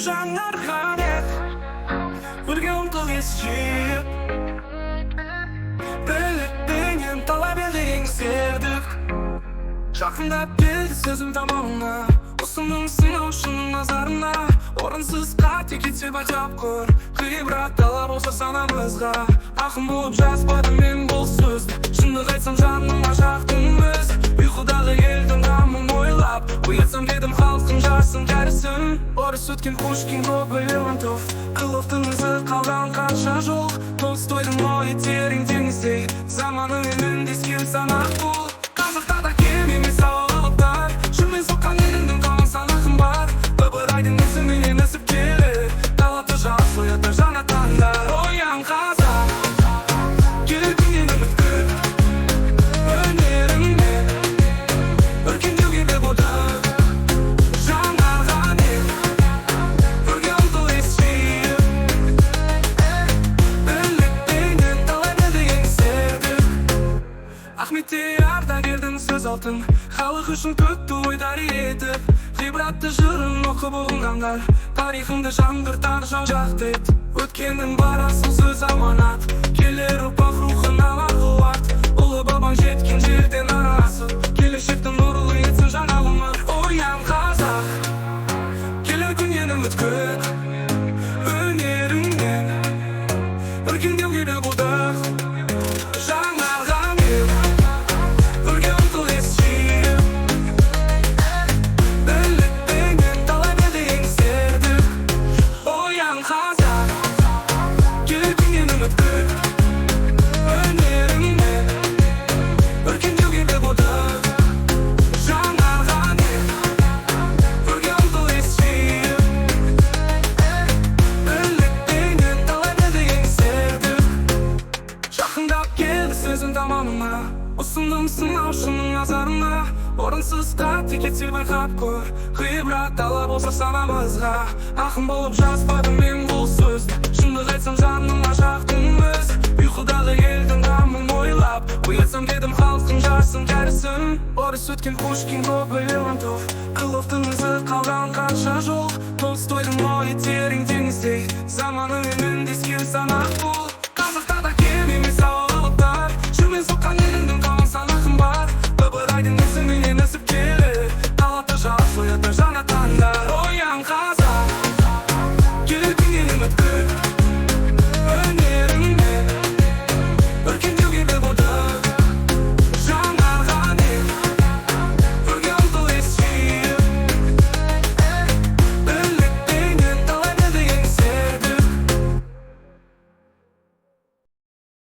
Жаңарған ел, өрге ұмтыл, ес жиып. Бірлікпенен талай белді еңсердік. Жақындап келді сөзім тамамына. Ұсындым сынаушының назарына. Орынсыз қате кетсе, байқап көр. Ғибрат талап болса санамызға. Ақын болып жазбадым мен бұл сөзді. Шындық айтсам, жаныма жақтым өз. Ұйқыдағы елдің қамын ойлап, оятсам дедім халықтың жасын, кәрісін. Орыс өткен Пушкин, Гоголь, Лермонтов, Крыловтың ізі қалған қанша жол. Толстойдың ойы терең теңіздей. Заманымен үндескен сана бұл. Қазақта да кем емес алыптар. Шынымен соққан елінің қамын санақым бар. Ыбырайдың ізіменен өсіп келеді. Талапты жас оятар жаңа таңдар. Оян, қазақ, келер күннен үміт күт. Өнеріңмен өркендеуге бел будық. Жаңарған ел, өрге ұмтыл, ес жиып. Бірлікпенен талай белді еңсердік. Ахметтей ардагердің сөз алтын. Халық үшін төкті ойдар етіп. Ғибратты жырын оқып ұғынғандар, тарихыңды жаңғыртар, жан жақты ет. Өткеннің бар асыл сөз аманат. Келер ұрпақ рухын алар қуат. Ұлы бабаң жеткен жерден асып, келешекті нұрлы етсін жаңа ғұмыр. Оян, қазақ, келер күннен үміт күт. Өнеріңмен өркендеуге бел будық. Жаңарған ел, өрге ұмтыл, ес жиып. Бірлікпенен талай белді еңсердік. Оян, қазақ, келер күннен үміт күт. Өнеріңмен өркендеуге бел будық. Жаңарған ел, өрге ұмтыл, ес жиып. Бірлікпенен талай белді еңсердік. Жақындап келді сөзім тамамына. Ұсындым сынаушының назарына. Орынсыз қате кетсе, байқап көр. Ғибрат талап болса санамызға. Ақын болып жазбадым мен бұл сөзді. Шындық айтсам, жаныма жақтым өз. Ұйқыдағы елдің қамын ойлап, оятсам дедім халықтың жасын, кәрісін. Орыс өткен Пушкин, Гоголь, Лермонтов, Крыловтың ізі қалған қанша жол. Толстойдың ойы терең теңіздей. Заманымен үндескен сана бұл.